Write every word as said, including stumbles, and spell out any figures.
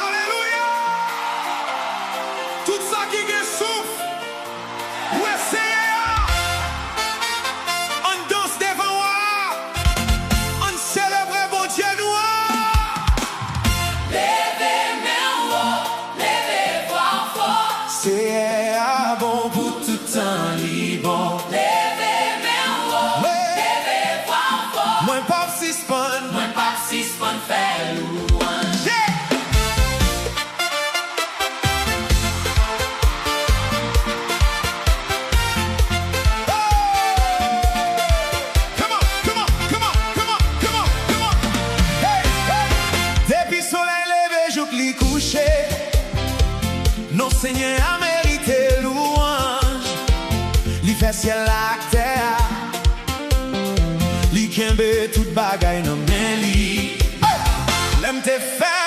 Alelouya! Tout sa ki gen souf, lwe Senyè a. Ann danse devan wa a. Ann selebre Bondye nou an. Leve men w wo, leve vwa w fò. Seyè a bon pou tout tan, li bon. Leve men w wo, leve vwa w fò. Mwen p ap sispann, mwen p ap sispann fè lwanj. Yeah! Depi solèy leve jouk li kouche, non Senyè a merite lwanj. Li fè syèl la ak tè a. Li kenbe tout bagay nan men li. Lè m te fè